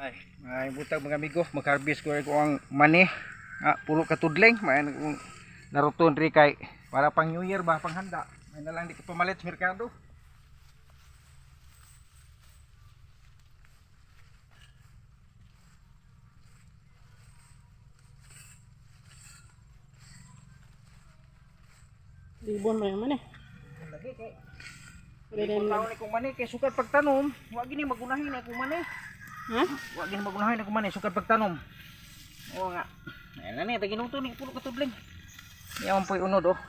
Ay, may butag mga amigo, mag-harvest ko ko ang mani. Ah, pulo ka tudling, may kung naruton ri kay para pang New Year ba, panghanda. May na lang di ko pamalit sa merkado. Libon mo naman eh. Lagi kay Wala Libon na. taon ni kong mani kay sukad pagtanom, wa gini magunahin akong mani. Ha? Wa gini magunahin akong mani sukad pagtanom. Oo nga. Ayan na ni, taginuto ni pulo ka tudling. Niya man po'y unod oh.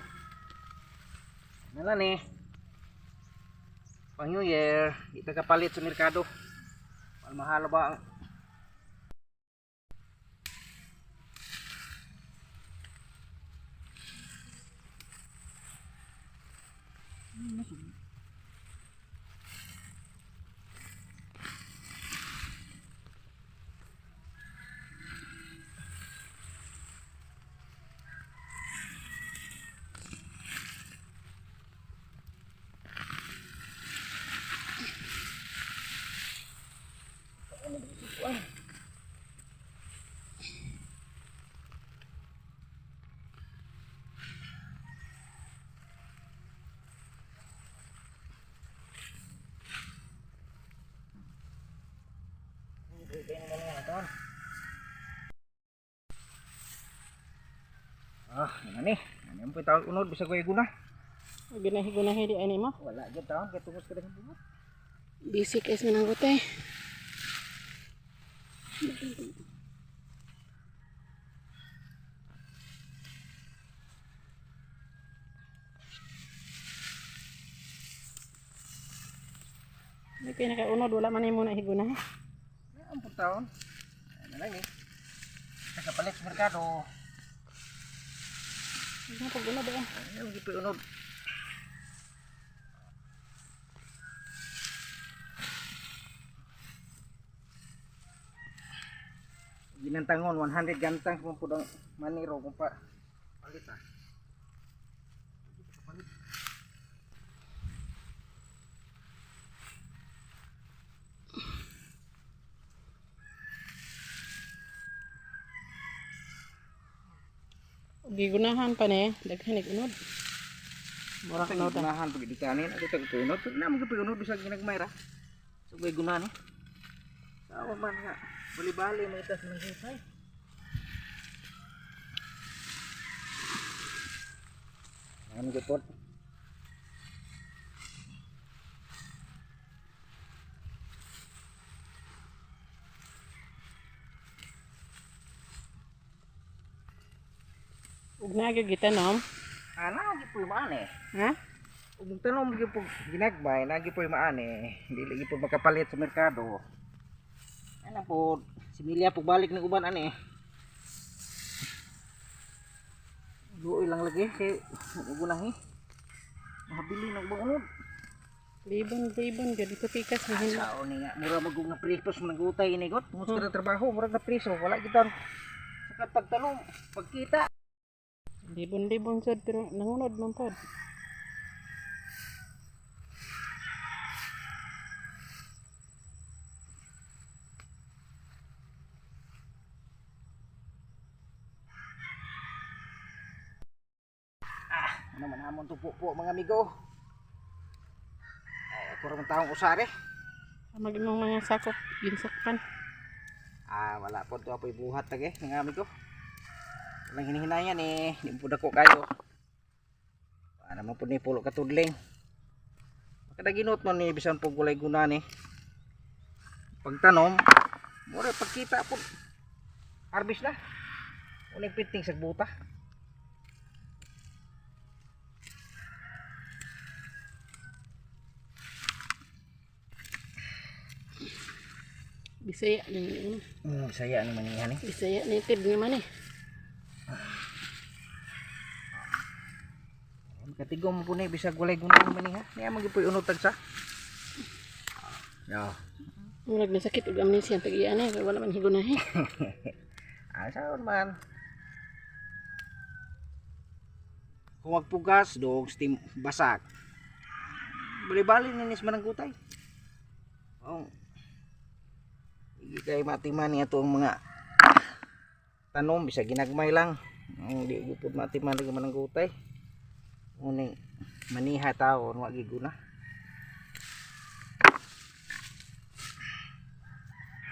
Ayan na ni. Pang New Year, di ta kapalit sa merkado. Mahal ba ang Ah, ano ni? Ano po tawag unod bisag way guna. Ginahi-gunahi di ani mo. Wala gyud taon kay tungos ka ng bunot. Basic is manang gutay. Hindi pinakaunod, wala man mo na higuna. Ano po taon? Ano lang ni? Nakapalit sa merkado. Ano pag unod eh. Ano gyud po unod? Ginantangon 100 gantang kung po ang maniro kung pa palit ah. Palit. Gigunahan pa ni, daghan ig unod. Mura Sa unod ah. gunahan pag gikanin ako tag punod pag na mga punod bisag ginagmay ra. So may gunahan eh. Sawa man nga. Bali-bali may tas ng hipay. Ano gipot? Ug na gyud gitanom. Ana gyud maan eh. Ha? Ug tanom gyud po ginagmay, na gyud po maan eh. Dili gyud po makapalit sa merkado. Ana po, similya po balik ng uban ani. Luoy lang lagi kay gunahi. Mahabili ng ubang unod. Libon, libon gyud dito pikas ni hinlo. Sao ni nga mura magug na presos man gutay ini got. Tungod sa trabaho, murag na preso, wala gyud taon. Sukat pagtanom, pagkita. Libon, libon sad pero nangunod man pod. Ano man amon to po mga amigo. Ay, ako ra man taong usare. Mag imong mga sakop ginsakpan. Ah, wala po to apoy buhat tage mga amigo. Walang hinihinayan eh, di po dako kayo. Para man po ni pulo katudling. Makadaginot man ni bisan po gulay guna ni. Pagtanom, mura pagkita po. Harvest na. Unang piting sa buta. Bisaya ni Saya naman yan eh. Bisaya native naman eh. Katigom po ni bisag walay guna naman ni ha. Niya magipoy unod tagsa. Yo. Murag nasakit og amnesia pag iya na wala man higunahi. Ah, saon man. Kung magpugas, dog steam basak. Bali-bali na nis mananggutay. Oh. Hindi kay matiman niya itong mga tanom bisa ginagmay lang. Hindi gyud matiman lagi mananggutay. Uning maniha tao wa giguna.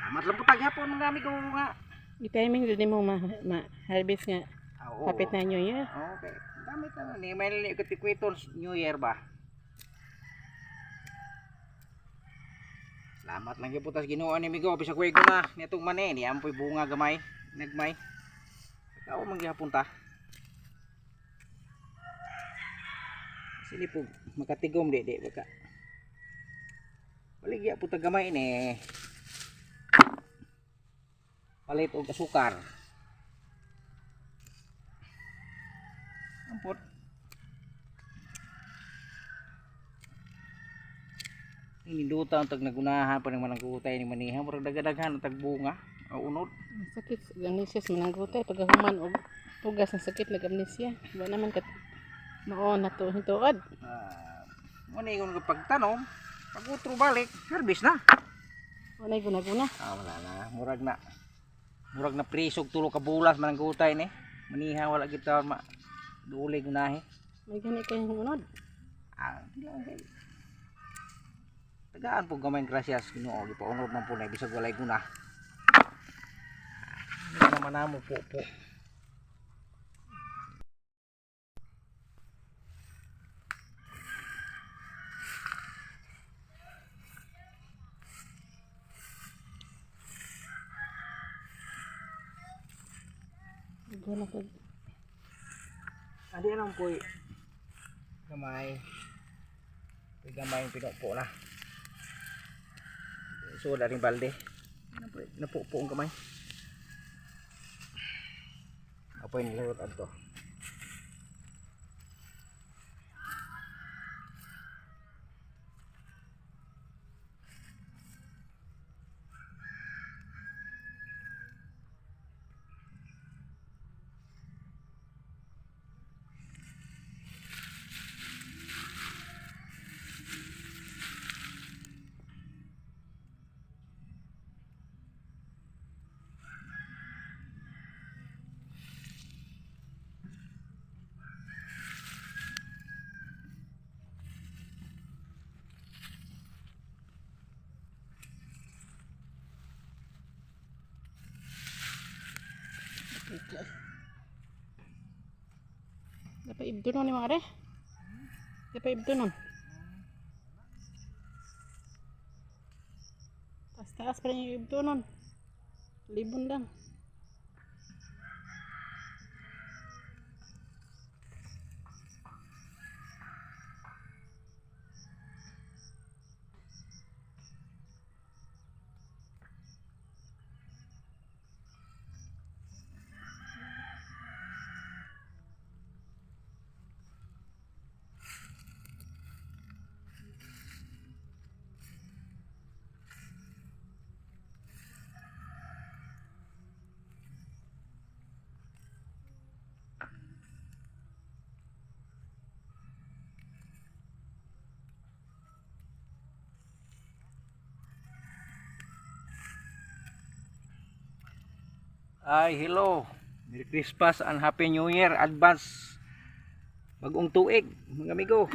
Salamat lang po taghapon mga amigo nga. I-timing din mo ma-harvest nga. Oo. Kapit na New Year. Okay. Gamit na ni may ni katikwiton New Year ba. Salamat lang gyud po tas Ginoo ni amigo bisag way guna niatong mani ni ampoy bunga gamay nagmay. Kao man gihapon ta. Sini po makatigom di di baka. Baligya po ta gamay ni. Palit og asukar. Ampot. Ininduta ang tag nagunahan pa ng mananggutay ni maniha murag dagadaghan ang tag bunga o unod. Ang sakit sa amnesia sa mananggutay pagkahuman og tugas ang sakit nag-amnesia. Wa naman kat noon na to hituod. Mo na ingon pagtanom, pag utro balik, harvest na. Walay guna-guna. Wala na, murag na. Murag na prisog tulo ka bulas mananggutay ni. Maniha wala kita ma duuli gunahi. May gani kayong unod. Di lang kay. Tagaan po gamay gracias Ginoo gipaunod man po na bisag walay guna. Ano naman namo po po. Guna kag Adi anong po gamay. Puy gamay yung pinupo na. So wala rin balde. Napupo ang gamay. Apoy nilurot adto. Dapat ibdunon ni mga are. Dapat ibdunon. Taas-taas pa rin yung ibdunon. Libon lang. Ay, hello. Merry Christmas and Happy New Year. Advance. Bagong tuig, mga amigo.